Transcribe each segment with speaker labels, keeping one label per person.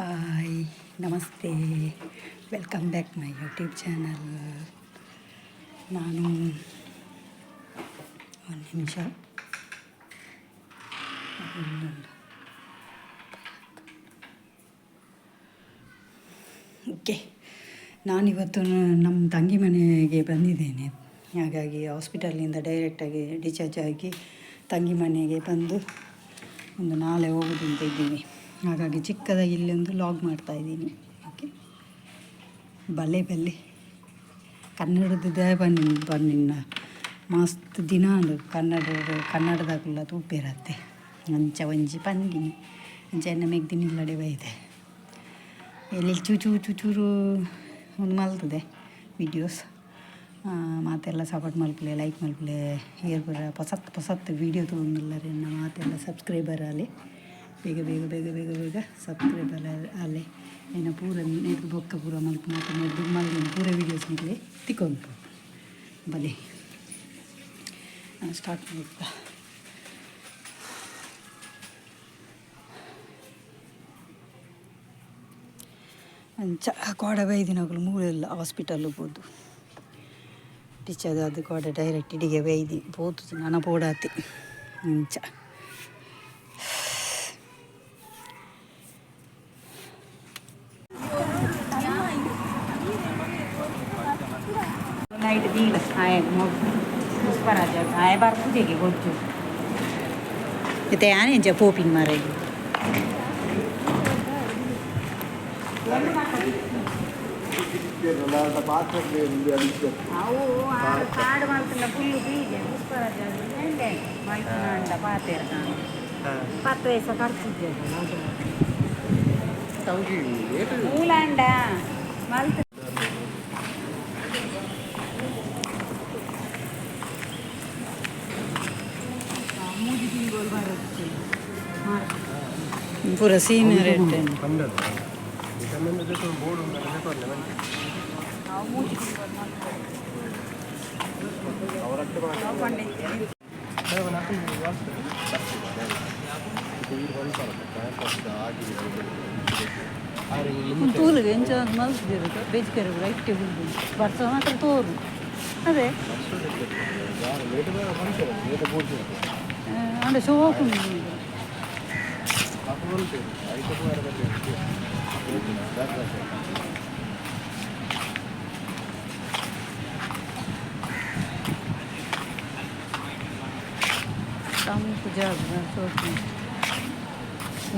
Speaker 1: Hi, namaste, welcome back my YouTube channel. ನಾನು, ಒಂದು ನಿಮಿಷ. ಓಕೆ, ನಾನಿವತ್ತು ನಮ್ಮ ತಂಗಿ ಮನೆಗೆ ಬಂದಿದ್ದೇನೆ. ಹಾಗಾಗಿ ಹಾಸ್ಪಿಟಲ್ನಿಂದ ಡೈರೆಕ್ಟಾಗಿ ಡಿಸ್ಚಾರ್ಜ್ ಆಗಿ ತಂಗಿ ಮನೆಗೆ ಬಂದು ಒಂದು ನಾಳೆ ಹೋಗೋದು ಅಂತ ಇದ್ದೀವಿ. ಹಾಗಾಗಿ ಚಿಕ್ಕದಾಗಿ ಇಲ್ಲಿ ಒಂದು ವ್ಲಾಗ್ ಮಾಡ್ತಾ ಇದ್ದೀನಿ. ಓಕೆ, ಬಲ್ಲೆ ಬಲ್ಲೆ. ಕನ್ನಡದ ಬನ್ನಿ ಬನ್ನಿನ್ನ ಮಸ್ತ್ ದಿನ ಕನ್ನಡ ಕನ್ನಡದಾಗಲ್ಲ ತೂಪೇರತ್ತೆ. ಅಂಚ ಒಂಜಿ ಪನ್ಗಿನಿ ಅಂಚ ಎನ್ನ ಮೆಗ್ದಿನ ಇಲ್ಲಡೆ ಬೈದೆ. ಎಲ್ಲಿ ಚೂಚೂ ಚೂಚೂರು ಒಂದು ಮಲ್ತದೆ ವೀಡಿಯೋಸ್. ಮಾತೆಲ್ಲ ಸಪೋರ್ಟ್ ಮಲ್ಪುಲೆ, ಲೈಕ್ ಮಲ್ಪುಲೆ. ಏರ್ ಪೂರ ಪೊಸತ್ ಪೊಸತ್ ವೀಡಿಯೋ ತೂವೊಂದುಲ್ಲೆರ್. ಎನ್ನ ಮಾತೆಲ್ಲ ಸಬ್ಸ್ಕ್ರೈಬರ್ ಆಲೆ, ಬೇಗ ಬೇಗ ಬೇಗ ಬೇಗ ಬೇಗ ಸಬ್ಸ್ಕ್ರೈಬರ್ ಆಲೆ. ಎನ್ನ ಪೂರ ನೆರ್ದ್ ಬೊಕ್ಕ ಪೂರ ಮಲ್ಪುನ ನೆರ್ದ್ ಮಲ್ದಿನ ಪೂರ ವೀಡಿಯೋಸ್ ನಿಕ್ಲೆ ತಿಕ್ಕೊಂದು. ಬಲೆ, ಸ್ಟಾರ್ಟ್ ಮಲ್ಪ. ಅಂಚ ಕೋಡೆ ಬೈದಿನಕುಲು ಮೂಲೆಲ್ಲ ಹಾಸ್ಪಿಟಲ್ ಪೋದು ಡಿಸ್ಚಾರ್ಜ್ ಆದ್ ಕೋಡೆ ಡೈರೆಕ್ಟ್ ಇಡಿಗೆ ಬೈದಿ ಪೋತು. ನನ ಪೋಡಾತೆ ಅಂಚ. ನೈಟ್ ದೀಲ ಆಯೆ ಪುಷ್ಪರಾಜ ಆಯೆ ಬರ್ಪುಜೆಗೆ ಗೊಜ್ಜು. ಇತ್ತೆ ಯಾನ್ ಎಂಚ ಪೋಪಿನ್ ಮಾರ್ರೆ? ಅವು ಕಾಡು ಮಲ್ತಿನ ಫುಲ್ಲು ಬೀಜ ಪುಷ್ಪರಾಜ ಮಲ್ತಿನ ಪಾತೆರ ಪತ್ತು ವಯಸ್ಸ ಖರ್ಚಿದ್ದೆ ಮೂಲಾಂಡ ಮಲ್ತ್. ಮೂಜಿ ತಿಂಗಳು ಬರುತ್ತೆ ಪೂರ ಸೀನ್ ರೇಟ್. ಮೂಜಿ ತಿಂಗಳು. ತೂಲು ಎಂಚ ಮಲ್ತಿದ್ದೀರ ಬೇಜಿಕೆರೆ ರೈಟ್ ಬರ್ಸ ಮಾತ್ರ ತೋರು ಅದೇ ಅಂಡ ಶೋಕು. ತಂಪು ಜಾಗ, ಶೋಕು.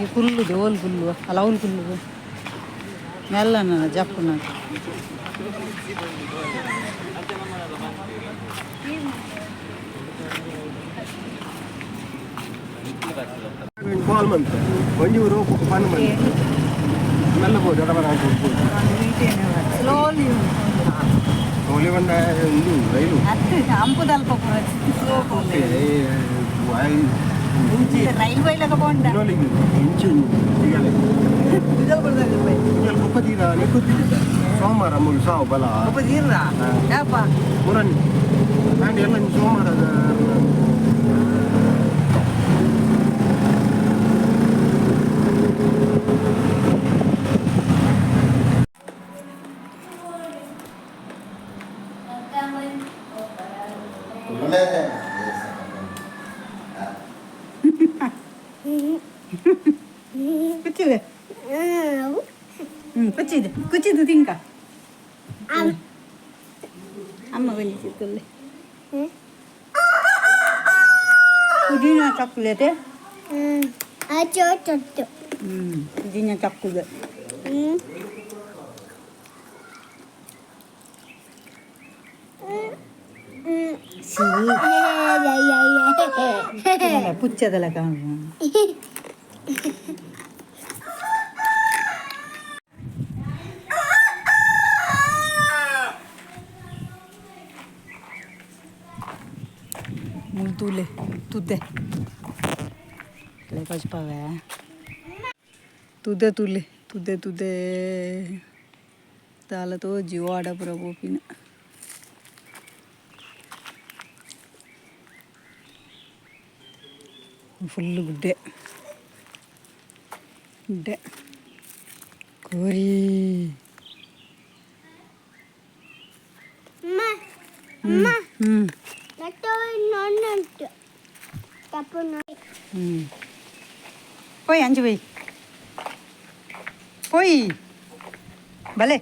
Speaker 1: ಈ ಕುಲ್ಲುದು ಓಲ್ ಕುಲ್ಲು ಅಲ್ಲ, ಅವ್ಲು ಕುಲ್ಲುದು ಮೆಲ್ಲನ ಜಪ್ಪುನ.
Speaker 2: ಕಾಲ್ ಮಂತ್ ಒಂಜಿ ಊರು ಪನ್ ಮಂತ್ ಮೆಲ್ಲ ಬೋದು ಎಡಬರ.
Speaker 1: ಸ್ಲೋಲಿ.
Speaker 2: ತೋಲಿ ಬಂಡ ಉಂದು ರೈಲು.
Speaker 1: ಅಂಪುದಲ್ಪ ಸ್ಲೋ. ರೈಲ್ ಬೈಲಕ ಪೋಂಡ.
Speaker 2: ಇಂಚಿ ಕುಪ್ಪತೀರ ನಿಕ್ಕುತ್ತಿದ್ದ ಸೋಮವಾರ ಮುಳು ಸಾವು ಬಲ. ಪುರನಿ ಆಂಡ್ ಎಲ್ಲ ಸೋಮವಾರ.
Speaker 1: ಕುಚ್ಚಿದೆ. ಹ್ಞೂ, ಕುಚ್ಚಿದೆ ಕುಚ್ಚಿದ್ದು ತಿಂಕ. ಅಮ್ಮ ಬಂದಿತ್ತಲ್ಲೇ. ಪುದೀನ ಚಾಕ್ಲೇಟ್. ಹ್ಞೂ, ಪುದೀನ ಚಾಕ್ಲೇಟ್. ಸಿಹಿ ಪುಚ್ಚದಲ್ಲ ಕಾಣು. ಮುಲ್ತೂಲೆ ತುದ್ದೆ ಪಚ್ಪಾವೆ ತುದೆ ತುಲೆ ತುದೆ ತುದೆ ದಾಲ ತೋಜಿ ವಾಡ ಪೂರ ಪೋಪಿನ. ಫುಲ್ ಗುಡ್ಡೆ ಗುಡ್ಡೆ. ಕೋರಿ.
Speaker 3: ಅಮ್ಮ ಅಮ್ಮ.
Speaker 1: ಹ್ಞೂ.
Speaker 3: ನಟ್ಟು ತಪ್ಪು ನೋಡಿ.
Speaker 1: ಹ್ಞೂ, ಪೋಯ್ ಅಂಜು ಬೈ, ಪೋಯ್ ಬಲೆ.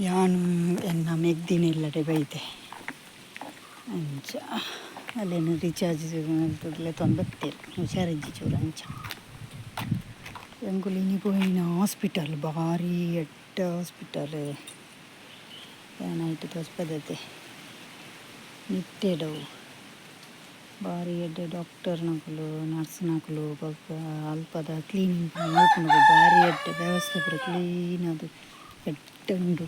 Speaker 1: ಯಾನು ಎನ್ನ ಮೆಗ್ದಿನ ಇಲ್ಲಡೆ ಬೈತೆ. ಅಂಚ ಅಲ್ಲೇನು ರೀಚಾರ್ಜ್ ಮಲ್ತುದ್ಲೆ ತೊಂಬತ್ತೇರು. ಹುಷಾರಿಜ್ಜಿ ಚೂರು. ಅಂಚ ಎಂಕುಲು ಇನಿ ಪೋಯಿನ ಹಾಸ್ಪಿಟಲ್ ಬಾರಿ ಎಡ್ಡೆ ಹಾಸ್ಪಿಟಲ್. ಯಾನ್ ಐಟ್ ತೋಜ್ಪದತೆ ನಿಟ್ಟೆಡವು. ಬಾರಿ ಎಡ್ಡೆ ಡಾಕ್ಟರ್ನಕುಲು, ನರ್ಸ್ನಕುಲು, ಬೊಕ್ಕ ಅಲ್ಪದ ಕ್ಲೀನಿಂಗ್ ಮಲ್ಪುನಕುಲು. ಬಾರಿ ಎಡ್ಡೆ ವ್ಯವಸ್ಥೆ ಪೂರ ಕ್ಲೀನ್ ಆದ್ ಎಡ್ಡೆ ಉಂಡು.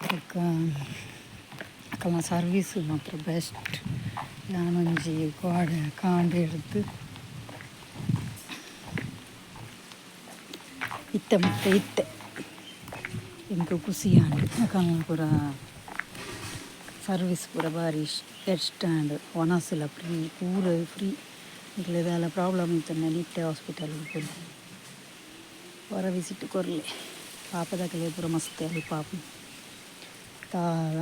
Speaker 1: ಬೊಕ್ಕ ಅಕಲ್ನ ಸರ್ವೀಸ್ ಮಾತ್ರ ಬೆಸ್ಟ್. ಯಾನೊಂಜಿ ಗೋಡೆ ಕಾಂಡೆ ಹಿಡ್ದು ಇತ್ತೆ ಮತ್ತೆ ಇತ್ತೆ ಎಂಕ್ ಖುಷಿ ಆಂಡ್. ಅಕಲ್ನ ಪೂರ ಸರ್ವಿಸ್ ಪೂರ ಬಾರಿ ಬೆಸ್ಟ್ ಆಂಡ್. ವನಸುಲ ಫ್ರೀ, ಪೂರ ಫ್ರೀ. ನಿಕ್ಲೆ ದಾಲ ಪ್ರಾಬ್ಲಮ್ ಇತ್ತುಂಡ ನಿಟ್ಟೆ ಹಾಸ್ಪಿಟಲ್ ಪೋಲೆ, ಒರ ವಿಸಿಟ್ ಕೊರ್ಲೆ. ಪಾಪದಕಲೆ ಪೂರ ಮಸ್ತ್ ಹೆಲ್ಪ್ ಆಪುಂಡು. ದಾಲ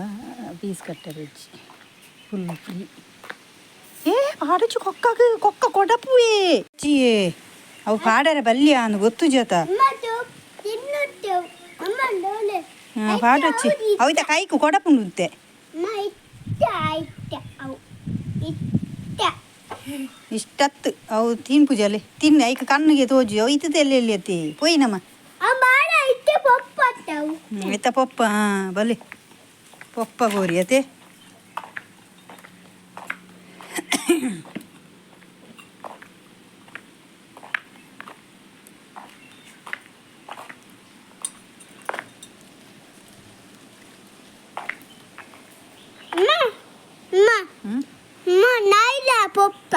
Speaker 1: ಫೀಸ್ ಕಟ್ಟರೆ ಇಜ್ಜಿ, ಫುಲ್ ಫ್ರೀ. ಏ ಪಾಡುಚು ಕೊಕ್ಕಗ್ ಕೊಕ್ಕ ಕೊಡಪುಯೇ ಚಿಯೇ. ಅವು ಪಾಡರೆ ಬಲ್ಯ ಅಂದ್ ಗೊತ್ತು ಜತ.
Speaker 3: ಅಮ್ಮ ತಿನ್ನುತ್ತೆ ಅಮ್ಮ ಡೋಲೆ.
Speaker 1: ಪಾಡೊಚ್ಚಿ ಅವು ಇತ್ತ ಕೈಕ್ ಕೊಡಪುಂಡುತ್ತೆ.
Speaker 3: ಅಮ್ಮ ಇತ್ತ ಇತ್ತ ಅವು ಇತ್ತ.
Speaker 1: ಇಷ್ಟತ್ತು ಅವು ತಿನ್ಪುಜಲೆ ತಿನ್ನಿ. ಐಕ್ ಕಣ್ಣಿಗೆ ತೋಜು ಅವು ಇತ್ತದ ಎಲ್ಲಿ ಎಲ್ಲಿ ಅತ್ತಿ ಪೋಯಿ ನಮ್ಮ.
Speaker 3: ಬಾಳ ಇತ್ತ ಪೊಪ್ಪತ್ತವು.
Speaker 1: ಇತ್ತ ಪೊಪ್ಪ. ಹಾಂ, ಬಲೆ ಪೊಪ್ಪ ಗೋರಿ ಅತೆ.
Speaker 3: ಅಮ್ಮ ಅಮ್ಮ.
Speaker 1: ಹ್ಞೂ.
Speaker 3: ಅಮ್ಮ ನಾಯಿಲ ಪೊಪ್ಪ.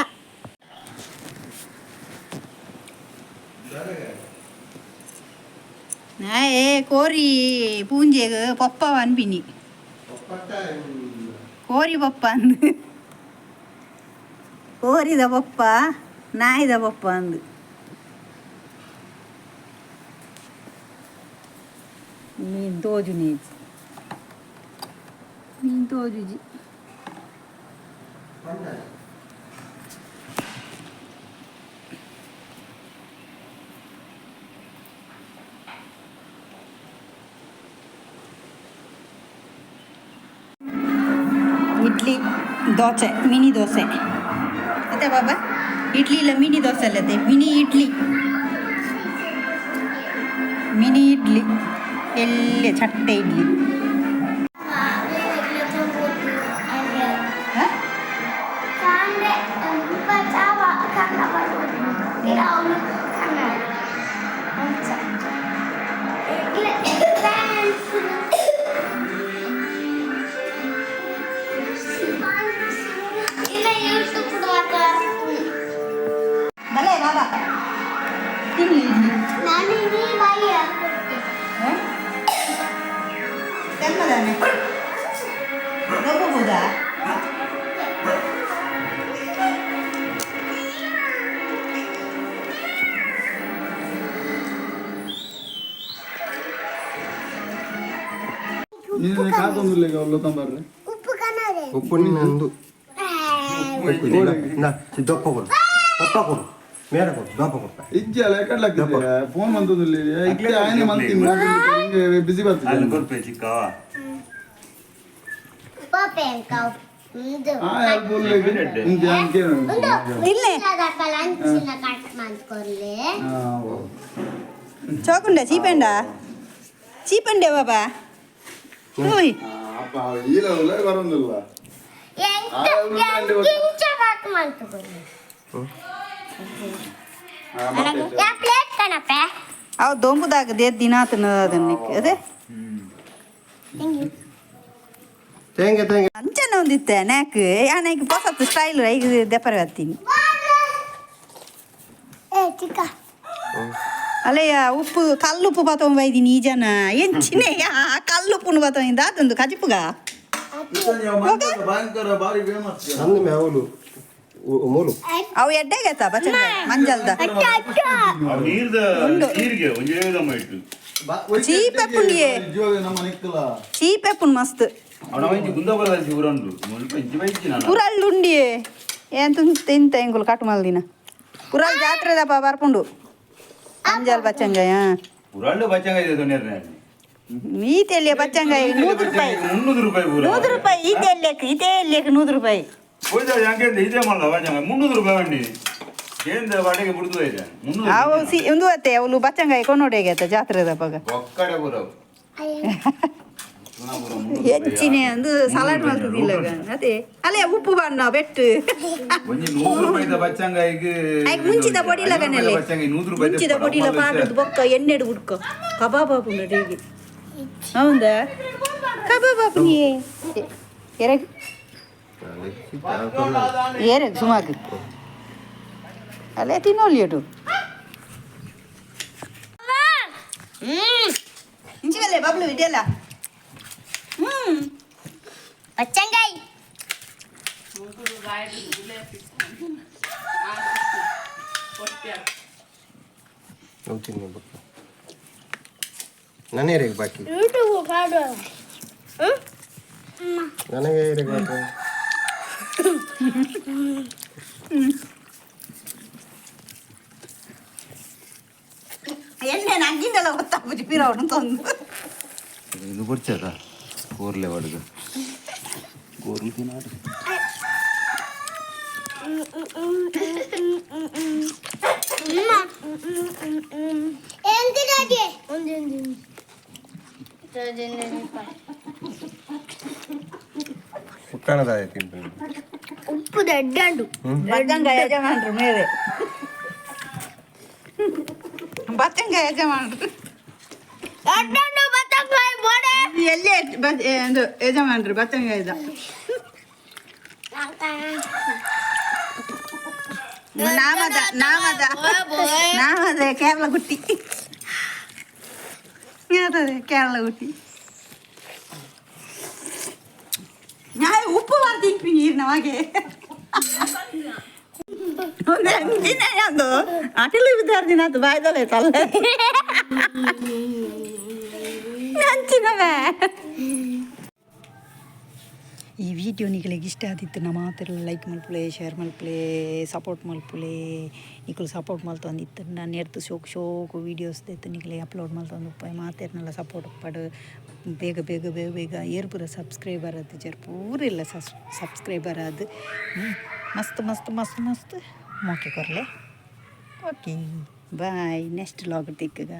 Speaker 1: ಏ ಕೋರಿ ಪೂಂಜೆಗ್ ಪೊಪ್ಪ ಅನ್ಪಿನಿ. ಕೋರಿ ಪೊಪ್ಪ ಅಂದು, ಕೋರಿದ ಪೊಪ್ಪ, ನಾಯಿದ ಪೊಪ್ಪ ಅಂದು. ಮೀನ್ ತೋಜು ನೀಜಿ, ಮೀನ್ ತೋಜುಜಿ. ಇಡ್ಲಿ ದೋಸೆ, ಮಿನಿ ದೋಸೆ ಅತ್ತೆ ಬಾಬಾ. ಇಡ್ಲಿ ಇಲ್ಲ, ಮಿನಿ ದೋಸೆ ಅಲ್ಲತ್ತೆ. ಮಿನಿ ಇಡ್ಲಿ, ಮಿನಿ ಇಡ್ಲಿ, ಎಲ್ಲಿ ಚಟ್ಟೆ ಇಡ್ಲಿ. ಹ?
Speaker 3: ಕಾಂಡೆ ಚಾವ ಕನ್ನಡ ಬರ್ಬೋದು ಅವನು ಕನ್ನಡ ಅಂಚ. ಇಲ್ಲ ಯೂಟ್ಯೂಬ್
Speaker 1: ಬಲೆ ಬಾಬಾ, ತಿನ್ಲಿ ಇಡ್ಲಿ.
Speaker 3: ನಾನು ನೀ ಬಾಯಿ ಹಾಕ್ಕೊಟ್ಟೆ.
Speaker 1: ಹ? ತೆಮ್ಮದಾನೆ ಹೋಗಬಹುದಾ?
Speaker 4: ನೀನು ಕಾತೊಂದಿಲ್ಲ ಈಗ ಒಳ್ಳೆ ತಂಬರ್ರೆ.
Speaker 3: ಉಪ್ಪು ಕನ್ನಡ.
Speaker 2: ಉಪ್ಪು ನಂದು ದಪ್ಪ ಕೊಡು, ಪಪ್ಪ ಕೊಡು, ಮೇಡ ಕೊಡು, ದಪ್ಪ ಕೊಡ್ತಾ.
Speaker 4: ಇಜ್ಜಿ ಅಲ್ಲ ಎಕಡ್ಲಾಗ್ತಿದೆ ಫೋನ್ ಬಂತದಿಲ್ಲ. ಇತ್ತೆ ಆಯ್ನೆ ಮಂತಿನ ಹಿಂಗೆ ಬಿಸಿ ಬರ್ತದೆ.
Speaker 5: ಅಲ್ಲಿ ಕೊಡ್ಪೆ ಚಿಕ್ಕವ.
Speaker 3: ಉಂದು.
Speaker 4: ಆ ಯಾರು ಇಂಚೆ ಅಂಕೇನು.
Speaker 1: ಇಲ್ಲೇ.
Speaker 3: ಅಂಚಿನ ಕಟ್ ಮಾಡ್ಕೊರ್ಲೆ.
Speaker 1: ಚೋಕುಂಡ ಚೀಪೆಂಡ ಚೀಪಂಡೆ ಬಾಬಾ ಓಯ್.
Speaker 4: ಅಪ್ಪ ಈಲ ಬರೋದಿಲ್ಲ.
Speaker 3: ಎಂಚ ಕಟ್ ಮಾಡ್ಕೊರ್ಲೆ. ಯಾ ಪ್ಲೇಟ್ ಕಣಪ್ಪೆ.
Speaker 1: ಅವು ದೊಂಬುದಾಗ they ದಿನ ತಿನ್ನೋದನ್ನ ಅದೇ.
Speaker 3: ಹೆಂಗೆ?
Speaker 2: ತೇಂಗೆ ತೇಂಗೆ.
Speaker 1: ಅಂಚನೆ ಒಂದಿತ್ತೆ ನ್ಯಾಕ್ ಯಾನೈಕ್ ಪೊಸತ್ತು ಸ್ಟೈಲ್ ಐಗ್ ದೆಪ್ಪರೆ ಬತ್ತೀನಿ.
Speaker 3: ಏ ಚಿಕ್ಕ.
Speaker 1: ಅಲ್ಲಯ್ಯ, ಉಪ್ಪು ಕಲ್ಲುಪ್ಪು ಬತ್ತೊಂದು ಬೈದಿನಿ ಈ ಜನ ಎಂಚಿನೆ. ಕಲ್ಲುಪ್ಪುನು ಬತ್ತೊಂದು ಅದೊಂದು ಕಜಿಪುಗ.
Speaker 4: ಭಯಂಕರ ಬಾರಿ ಫೇಮಸ್.
Speaker 2: ಅಂದ ಮ್ಯಾವಲು ಮೂಲು.
Speaker 1: ಅವು ಎಡ್ಡೆಗತ್ತ ಬಚ್ಚಂಗ ಮಂಜಲ್ದ.
Speaker 3: ಅಚ್ಚ ಅಚ್ಚ.
Speaker 5: ಅವು ನೀರ್ದ ನೀರಿಗೆ ಒಂಜಿ ದಮ್ಮ ಇಟ್ಟು.
Speaker 1: ಚೀಪ್ ಎಪ್ಪುಂಡಿಯೇ.
Speaker 4: ನಮ್ಮ ನಿಕ್ಕಲ.
Speaker 1: ಚೀಪ್ ಎಪ್ಪುನ್ ಮಸ್ತ್.
Speaker 5: ಅವನ ಒಂಜಿ ಕುಂದಾಪುರದ ಊರಂಡು ಮುಲ್ಪ ಇಂಚಿ ಬೈಜಿ ನಾನು.
Speaker 1: ಪುರಲ್ ಉಂಡಿಯೇ ಏನ್ ತಿಂತ ಎಂಗುಲು ಕಟ್ಟು ಮಲ್ದಿನ ಪುರಲ್ ಜಾತ್ರೆದಪ್ಪ ಬರ್ಪುಂಡು ಮಂಜಲ್ ಬಚ್ಚಂಗಾಯ.
Speaker 5: ಊರಳ್ಳು ಬಚ್ಚಂಗ ಇದೆ ತೊಂದರೆ.
Speaker 1: ಈತೆಲ್ಲಿಯ ಬಚ್ಚಂಗಾಯ 100 ರೂಪಾಯಿ.
Speaker 5: 300 ರೂಪಾಯಿ ಪೂರ.
Speaker 1: 100 ರೂಪಾಯಿ ಈತೆಲ್ಲೇಕ್ ಇದೇ ಎಲ್ಲಿಯಕ್ಕೆ 100 ರೂಪಾಯಿ.
Speaker 5: ಹೋಯ್ತಾ ಅಂಕೆ ಇದೇ ಮಾಡಲ್ಲ ಬಚ್ಚಂಗ 300 ರೂಪಾಯಿ ಬಂಡಿ ಏಂದ ಬಾಡಿಗೆ ಬಿಡ್ದು ಇದೆ 300.
Speaker 1: ಅವು ಸಿ ಒಂದು ಅತ್ತೆ ಅವಳು ಬಚ್ಚಂಗಾಯಿ ಕೊಂಡೋಡಿಗೆ ಆತ ಜಾತ್ರೆದಪ್ಪಾಗ.
Speaker 5: ಒಕ್ಕಡೆ ಪೂರ ಅವು. ಪೂರ 300 ರೂಪಾಯಿ.
Speaker 1: ಹೆಚ್ಚಿನ ಒಂದು ಸಲಾಡ್ ಮಾಡ್ತದಿಲ್ಲ ಅದೇ ಅಲ್ಲೇ ಉಪ್ಪು ಬಣ್ಣ ಬೆಟ್ಟು.
Speaker 5: ಒಂಜಿ 100 ರೂಪಾಯಿದ ಬಚ್ಚಂಗಾಯಿಗೆ.
Speaker 1: ಐಕ್ ಮುಂಚಿದ ಬೊಡಿಲ ಕಣಲೆ.
Speaker 5: ಬಚ್ಚಂಗಾಯಿ 100 ರೂಪಾಯಿ.
Speaker 1: ಮುಂಚಿದ ಬೊಡಿಲ ಪಾಡದು ಬೊಕ್ಕ ಎಣ್ಣೆಡು ಹುಡ್ಕ ಕಬಾಬ್ ಆಪುಂಡು ಡೇಗೆ. ಹೌದಾ, ಕಬಾಬ್ ಆಪುನಿ ಎರಗ್ ಏರಗ್ ಸುಮಾರು ಅಲ್ಲೇ ತಿನ್ನೋಲಿಯಟು ಇಂಚಿವಲ್ಲೇ ಬಬ್ಲು ಇದೆಯಲ್ಲ. ಹ್ಮ್.
Speaker 3: ಬಚ್ಚಂಗಾಯಿ.
Speaker 2: ನಾವು ತಿನ್ನಬೇಕು ನಾನೇ ರೇಗ್ ಬಾಕಿ.
Speaker 3: ಯೂಟ್ಯೂಬ್ ಕಾಡು.
Speaker 2: ನನಗೆ ರೇಗ್ ಬಾಕಿ.
Speaker 1: ಎಣ್ಣೆ ನಂಗಿಂದೆಲ್ಲ ಗೊತ್ತಾಗ್ಬೋದು ಪಿರವನು ತಂದು.
Speaker 5: ಇದು ಕೊಡ್ಚಾರ ಕೋರ್ಲೆ ಬಡುದು ಕೋರ್ಲು ತಿನ್ನಾಡು.
Speaker 3: ಎಂತ ದಾದಿ ಒಂದು ಒಂದು
Speaker 2: ಉಕ್ಕಣದ ತಿಂತೀನಿ.
Speaker 3: ಉಪ್ಪು ದಡ್ಡಂಡು.
Speaker 1: ಬಚ್ಚಂಗ ಯಜಮಾನ್ರು ಮೇರೆ ಬಚ್ಚಂಗ ಯಜಮಾನ್ರು.
Speaker 3: ದಡ್ಡಂಡು ಬಚ್ಚಂಗಾಯಿ ಬೋಡೆ.
Speaker 1: ಎಲ್ಲೇ ಒಂದು ಯಜಮಾನ್ರು ಬಚ್ಚಂಗ ಇದ್ದ. ನಾಮದ ನಾಮದ ನಾಮದ ಕೇರಳ ಗುಟ್ಟಿ ಅದೇ ಕೇರಳ ಗುಟ್ಟಿ. ഞാൻ ಉಪ್ಪು ಬಾರ್ ತಿನ್ಪಿ ನೀರಿನ ಹಾಗೆ ಒಂದು ಅಟಲು ವಿದ್ಯಾರ್ಥಿ ನಾತು ಬಾಯ್ದಲ್ಲ ತಲ್ಲ ನಂಚಿನವೇ. ಈ ವಿಡಿಯೋ ನಿಕಲೆಗ್ ಇಷ್ಟ ಆದಿತ್ತು ನಾ ಮಾತೆರ್ಲ ಲೈಕ್ ಮಲ್ಪುಲೆ, ಶೇರ್ ಮಲ್ಪುಲೆ, ಸಪೋರ್ಟ್ ಮಲ್ಪುಲೆ. ನಿಕುಲು ಸಪೋರ್ಟ್ ಮಲ್ತೊಂದಿತ್ತು ನಾನು ಎರ್ತು ಶೋಕ್ ಶೋಕು ವೀಡಿಯೋಸ್ ದೆತ್ತು ನಿಕಲೆ ಅಪ್ಲೋಡ್ ಮಲ್ತೊಂದು ಉಪ್ಪೆ. ಮಾತೆರ್ನಲ ಸಪೋರ್ಟ್ ಉಪ್ಪಡು. ಬೇಗ ಬೇಗ ಬೇಗ ಬೇಗ ಏರ್ ಪೂರ ಸಬ್ಸ್ಕ್ರೈಬರ್ ಆತಿಜರ್ ಪೂರ ಇಲ್ಲ ಸಬ್ಸ್ಕ್ರೈಬರ್ ಆದ್ ಮಸ್ತ್ ಮಸ್ತ್ ಮಸ್ತ್ ಮಸ್ತ್ ಮೋಕೆ ಕೊರ್ಲೆ. Okay, bye, next vlog ತಿಕ್ಕಗ.